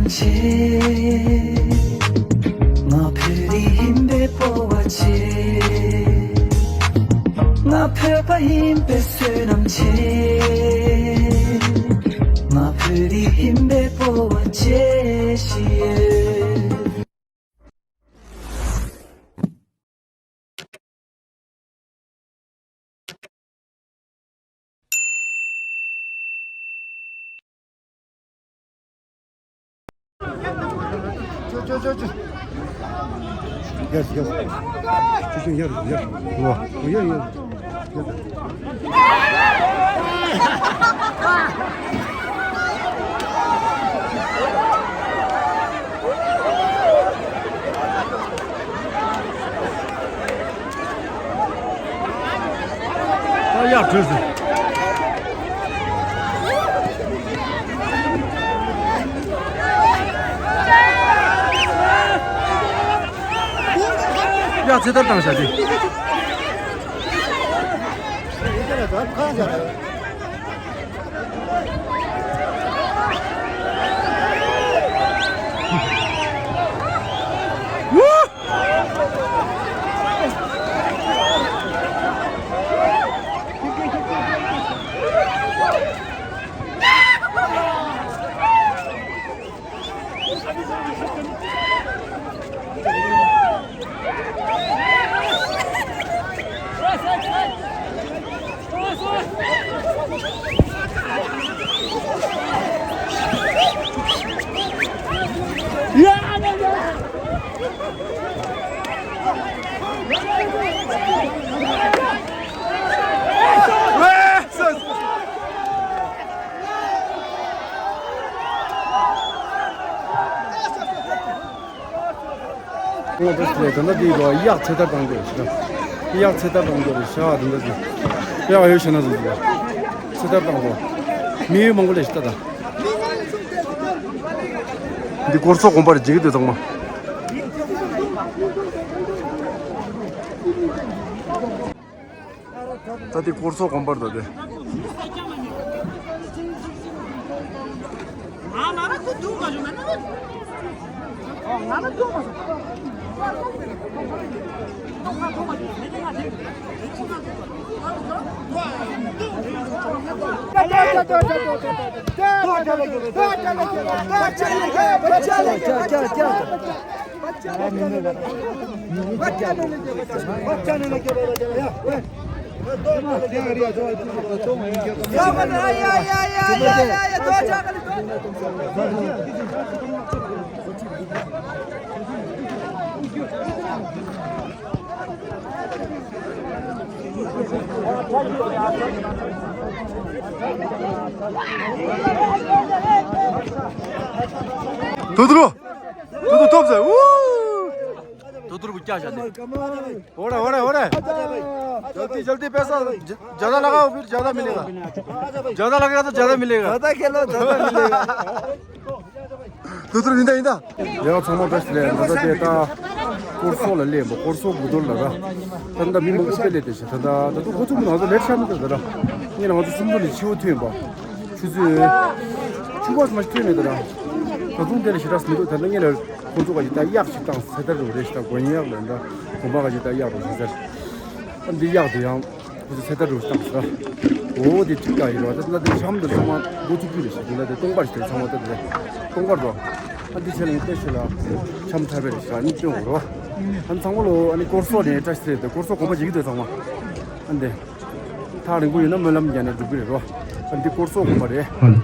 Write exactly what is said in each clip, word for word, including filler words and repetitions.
ཆེ། ང་བོད་རིགས་ཡིན་པའི་སྤོབས་པ་ཆེ། ང་བོད་པ་ཡིན་པའི་བསོད་ནམས་ཆེ། ང་བོད་རིགས་ཡིན་པའི་སྤོབས་པ་ཆེ་ཞིག་ཡོད། Yes, yes. ཅི་ཅི་ཡར་ཡར། ལོ། ཡར་ཡར། ཨ་ཡག་བྲོས་སོང་། ཡག་ཚེ་ཐར་བཏང་བཞག་དེ། ངོ་སྤྲོད་ཞུ་ལས་ད་ལྟ་འདི་ལོ་གཡག་ཚེ་ཐར་བཏང་དགོས་རེད་ཤག་གཡག་ཚེ་ཐར་བཏང་དགོས་རེད་ཤག་ད་ལྟ་འདི་གཡག་ཡོད་ཤག་ན་ཟེར་ཚེ་ཐར་བཏང་དགོས། མི་ཡོད་མང་པོ་ལས་ཤི་ད་ད། འདི་སྐོར་ཚོགས་དགོན་པ་རེད། འཇིགས་དུས་ཚང་མ། ད་དེ་སྐོར་ཚོགས་དགོན་པར་ད་དེ། ཐུ་ཐུ་རུ། ཐུ་ཐུ་ཐོབ་ཟེར། ཨུ། ཐུ་ཐུ་རུ་བུ་སྐྱག་བཞག་ནས། ཨོ་རེ་ཨོ་རེ་ཨོ་རེ། जल्दी जल्दी पैसा। ज्यादा लगाओ, फिर ज्यादा मिलेगा। ज्यादा लगेगा तो ज्यादा मिलेगा। दादा खेलो, दादा मिलेगा। ཐུ་ཐུ་རུ་ཡིན་ད་ཡིན་ད། ལས་ཀ་ཚང་མ་བཀྲ་ཤིས་བདེ་ལེགས། ད་ལྟ་དེ་ད་སྐོར་ཚོགས་ལ་སླེབས་པ། སྐོར་ཚོགས་དགུ་ཐོག་ལ་ར། ད་ལྟ་མི་མང་པོ་དཔེ་སླེབས་བསྡད་ཤག་ད་ལྟ་ད་དུང་འགོ་ཚུགས་མི་འདུག་ང་ཚོ་ལེ་ཤ་མི་འདུག་ད་ར། ངས་ལ་ང་ཚོ་སུམ་མདོ་ནས་ཕྱི་པོ་ཐོན་པ། ཆུ་ཚོད་ཆུ་བ་ཙམ་ཞིག་ཐོན་མེད་ད་ར། ད་དུང་དེ་ལ་ཞེ་དྲག་མི་འདུག་ད་ལྟ་ངས་ལ་ཁོང་ཚོ་ག་ཅིག་ད་གཡག་ཞིག་བཏང་། ཚེ་ཐར་རུ་རེད་ཤག་ད་དགོན་གཡག་ལ་འདྲ། དགོན་པ་ག་ཅིག་ད་གཡག་རུ་ཞིག་ཟེར། ཨ་འདི་གཡག་དེ་ཡང་ཁོ་ཚོ་ཚེ་ཐར་རུ་བཏང་ཟེར། འོ་དེ་ཐིག་ཀ་ཡིན་རོ། ད་ད་དེ་ཤམ་དུ་ཚང་མ་འགོ་ཚུགས་རྒྱུ་རེད་ཤག་དེ་ལ་དེ་སྟོང་པར་ཞིག་དེ་ཚང་མ་ད་དེ་སྟོང་པར་རོ། ཨ་འདི་ཆེ་ལ་ཡིན་ཏེ་ཤི་ལ་ཤམ་ཐར་པའི་རེད་ཤག་ཨ་ནི་སྟོན་དགོས་རོ། ཨ་ནི་ཚང་མ་ལོ་ཨ་ནི་སྐོར་ཚོགས་ནས་བཀྲ་ཤིས་རེད་དེ། སྐོར་ཚོགས་དགོན་པ་འཇིག་གི་འདུག་ཚང་མ། ཨ་འདི་ཐག་རིང་པོ་ཡོད་ན་སྨོན་ལམ་རྒྱག་ནས་འགྲུབ་གི་རེད་རོ། ཨ་འདི་སྐོར་ཚོགས་དགོན་པ་རེད།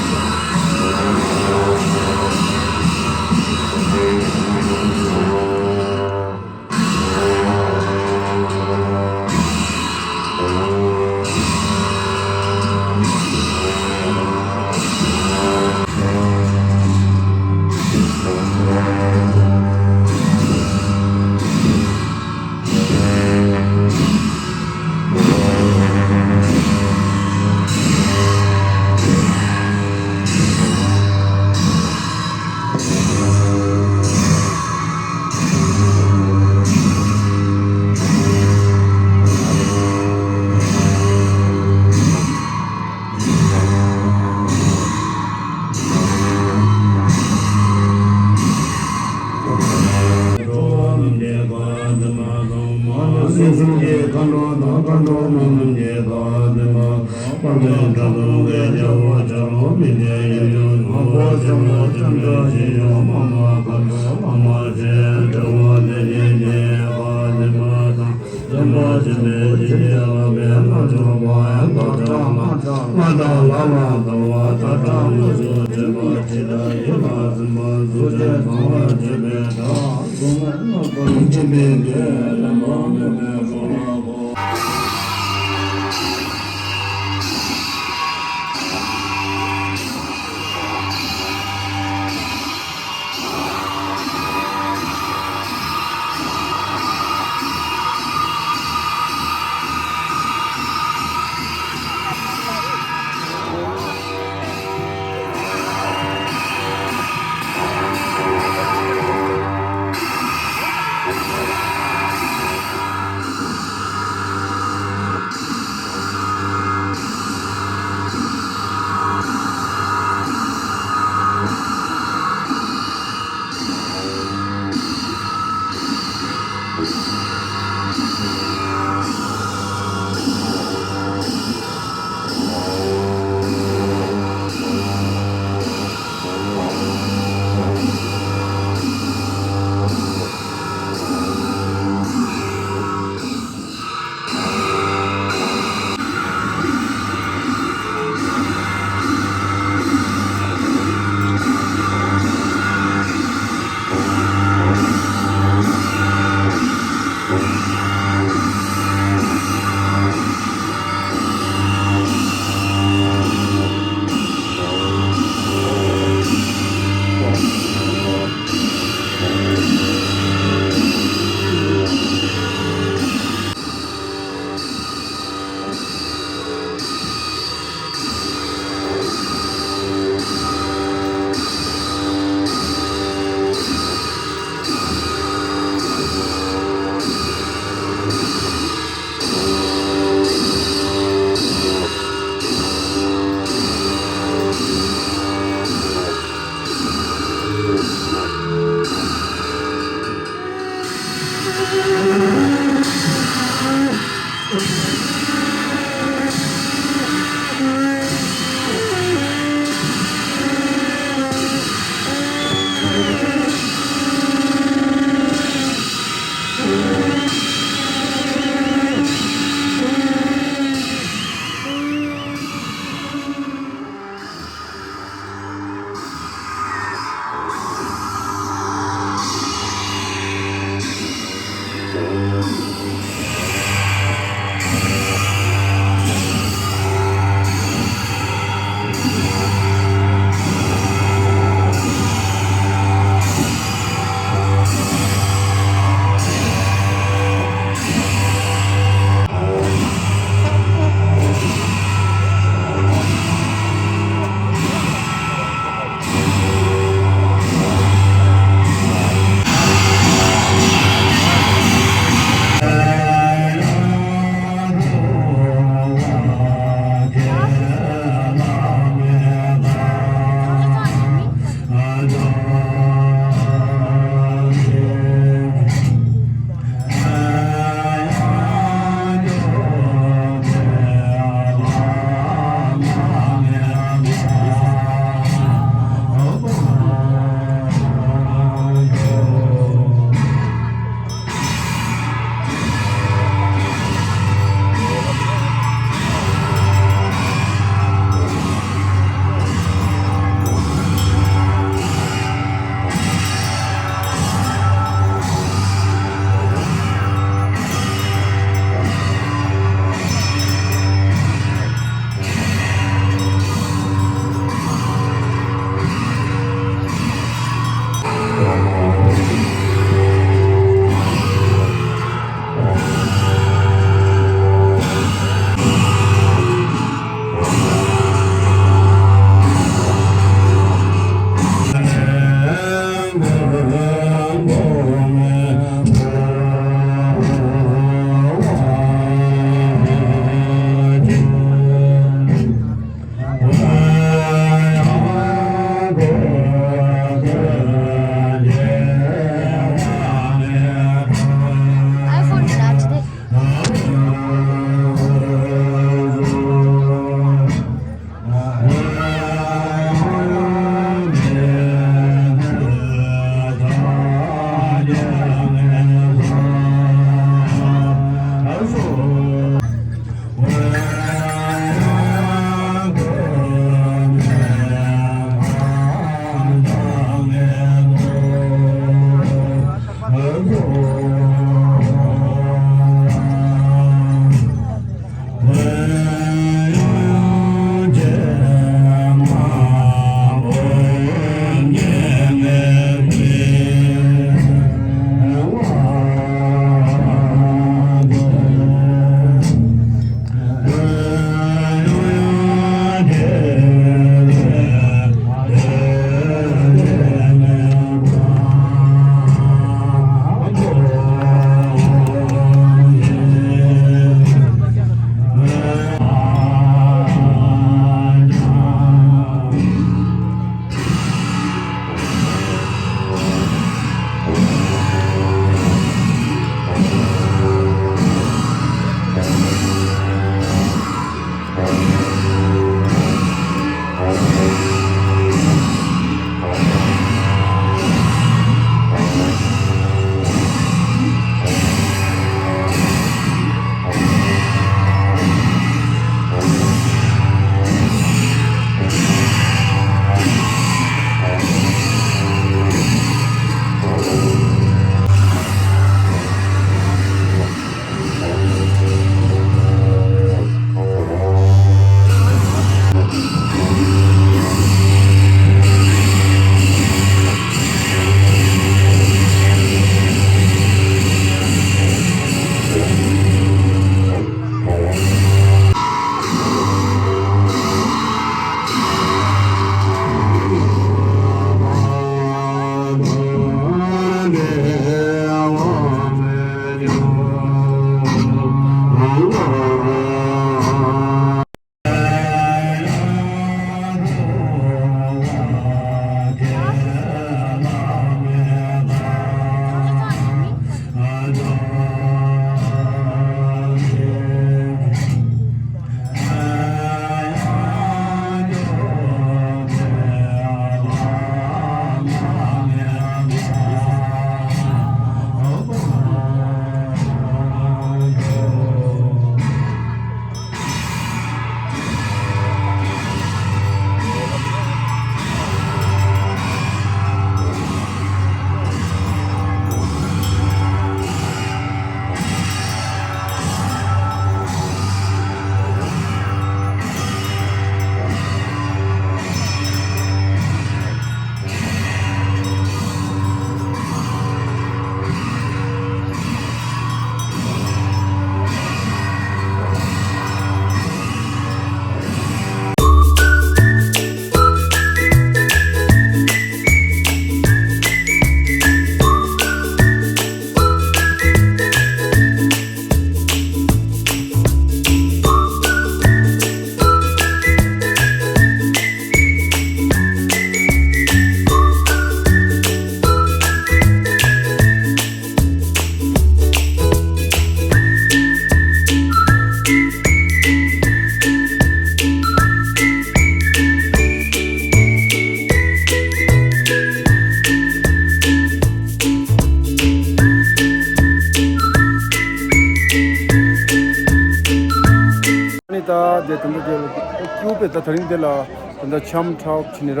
ད་དེ་ད་ལྟ་དེ་ལ་སྐྱིད་པོ་དཔེ། ད་དེ་རིང་དེ་ལ་ད་ལྟ་འཆམ་འཁྲབ་བྱས་ནས་ར།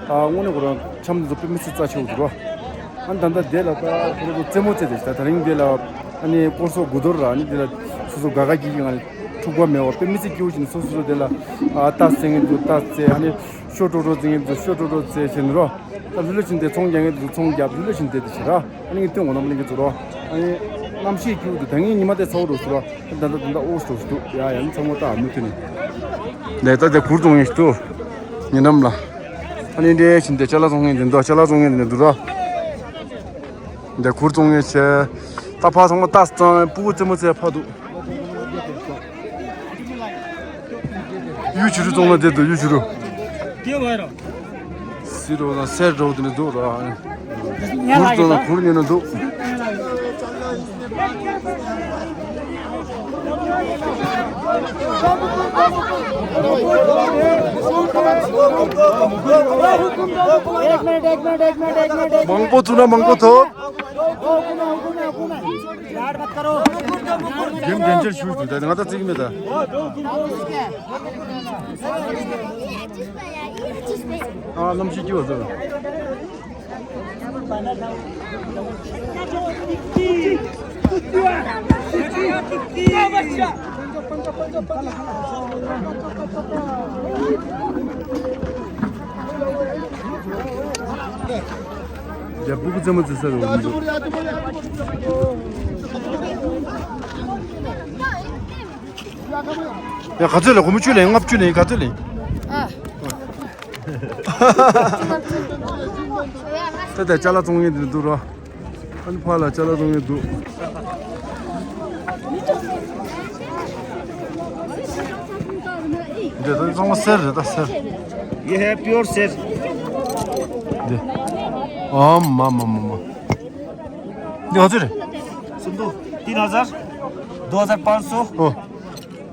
ཨ་དངོས་གནས་ཁོ་རང་འཆམ་དེ་ཚོ་དཔེ་མི་སྲིད་རྩ་ཆེ་བོ་འདུག་ར། ཨ་ད་ལྟ་དེ་ལ་ད་ཁོ་རང་ཚོ་རྩེད་མོ་རྩེ་དེ་ད་དེ་རིང་དེ་ལ་ཨ་ནི་སྐོར་ཚོགས་དགུ་གཏོར་ར། ཨ་ནི་དེ་ལ་སོ་སོ་དགའ་དགའ་སྐྱིད་སྐྱིད་ངང་ནས་འཁྲུག་པ་མེད་པ་དཔེ་མི་སྲིད་སྐྱིད་པོ་བྱས་ནས་སོ་སོ་སོ་དེ་ལ་ཨ་རྟ་རྩེ་མཁན་ཚོ་རྟ་རྩེ། ཨ་ནི་ཤོ་ཀྲོ་ཀྲོ་རྩེ་མཁན་ཚོ་ཤོ་ཀྲོ་ཀྲོ་རྩེ་བྱས་ནས་རོ། ད་ལྷོད་ལྷོད་བྱས་ནས་དེ་ཚོང་རྒྱག་མཁན་དེ་ཚོ་ཚོང་རྒྱབ། ལྷོད་ལྷོད་བྱས་ནས་དེ་དེ་བྱེད་ར། ཨ་ནི་ངས་སྟོན་གོ་ནམ་ལེན་གྱི་ཚོ་རོ། ཨ་ནི་གནམ་གཤིས་སྐྱིད་པོ་འདུག་ད་ངས་ཉི་མ་དེ་ཚ་བོ་འགྲོ་སོང་ར། ད་ད་ད་ད་ཨོ་འགྲོ་སོང་འདུག་ཡ་ཡ། ཨ་ནི་ཚང་མ་ད་མུ་མཐུད་ནས་ལས་ད་དེ་གུར་བཙོང་ངེས་འདུག་ཉེ་འགྲམ་ལ། ཨ་ནི་འདྲེ་བཞིན་དེ་ཅ་ལག་བཙོང་མཁན་དེ་འདུག་ཅ་ལག་བཙོང་མཁན་དེ་འདུག་ར། འདི་གུར་བཙོང་ངེས་བྱས། ད་ཕ་ཚང་མ་ད་གཙང་སྤུ་གུ་རྩེད་མོ་རྩེ་ཕ་འདུག་གཡུ་བྱུ་རུ་བཙོང་ན་བདེ་འདུག་གཡུ་བྱུ་རུ། དེ་བ་ར། སི་རོ་དང་སེར་རོ་དེ་འདྲ་འདུག་ར། གུར་བཙོང་ན་གུར་ཉོས་ན་འདུག་མང་པོ་བཙུགས་ན་མང་པོ་ཐོབ། རྒན་རྒན་ཆེར་ཞུ་ཞུ། ད་ང་ད་བརྩི་གི་མེད་ད། ཨ་གནམ་གཤིས་སྐྱིད་པ་ཟེར། རྒྱ་སྤུ་གུ་རྩེད་མོ་རྩེ་ས་རེད་འདུག་ཡ་ག་ཚོད་ལས། སྒོར་མོ་བཅུ་ལས། ལྔ་བཅུ་ལས། ག་ཚོད་ལས། ཨ། ད་ལྟ་ཅ་ལག་བཙོང་མཁན་དེ་འདུག་ར། ཨ་ནི་ཕར་ལ་ཅ་ལག་བཙོང་མཁན་འདུག་འདི་ད་ཚང་མ་གསེར་རེད་ད་གསེར། You have pure set. འདི། ཨ་མ་མ་མ་མ། འདི་ག་ཚོད་རེད། སུམ་མདོ། तीन हज़ार। दो हज़ार पाँच सौ। ཨོ།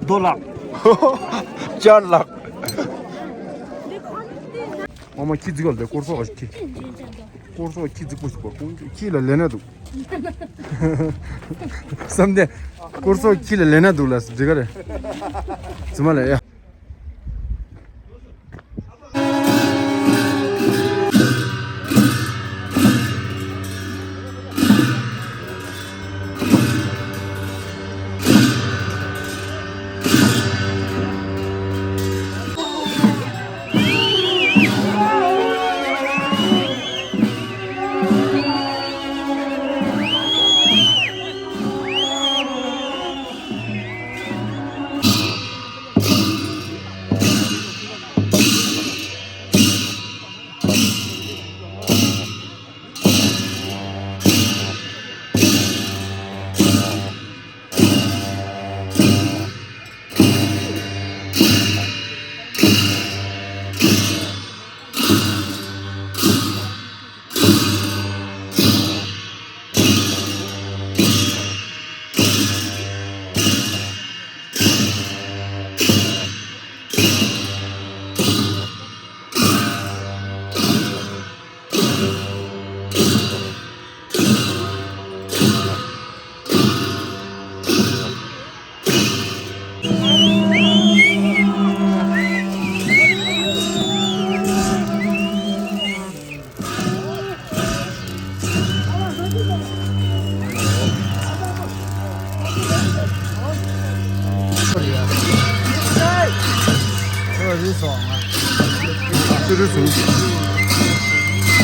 दो लाख। चार लाख། ཨ་མ་ཁྱི་རྫིག་པ་ལ་དེ་སྐོར་ཚོགས་ཁྱི། སྐོར་ཚོགས་ཁྱི་རྫིག་པོ་ཞིག་པ་ཁོང་ཁྱི་ལ་ལས་ན་འདུག་བསམ་སྟེ། སྐོར་ཚོགས་ཁྱི་ལ་ལས་ན་འདུག་ལ་འགྲིག་ག་རེད། རྫུན་མ་ལ་ཡ།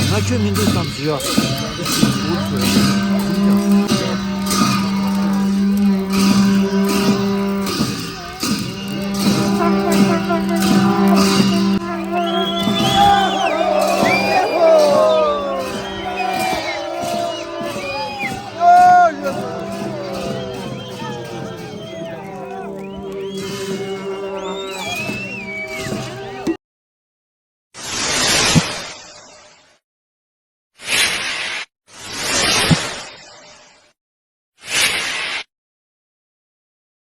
ང་ཁྱོད་མི་འདུག་བསམ་ཞུ་ཡ།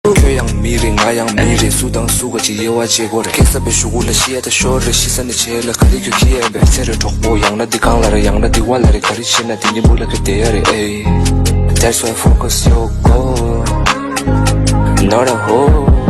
ཁྱོད་ཡང་མི་རེད། ང་ཡང་མི་རེད། སུ་དང་སུ་ག་ཅིག་དབྱེ་བ་འབྱེད་དགོས་རེད། སྐད་གསར་པའི་གཞུག་གུ་ལ་ཤི་ཡ་ད་ཤོར་རེད། ཤི་ས་ནས་བྱས་ལ་ག་རེ་ཁྱོད་ཁྱི་ཡན་པའི་ཚེ་རེད་གྲོགས་པོ། ཡང་ན་འདི་གང་ལ་རེད། ཡང་ན་འདི་བ་ལ་རེད། ག་རེ་བྱེད་ན་འདི་ཉིན་མོ་ལ་ཁྱོད་བསྡད་ཡ་རེད། ཨེ། That's why focus your goal, not a hole.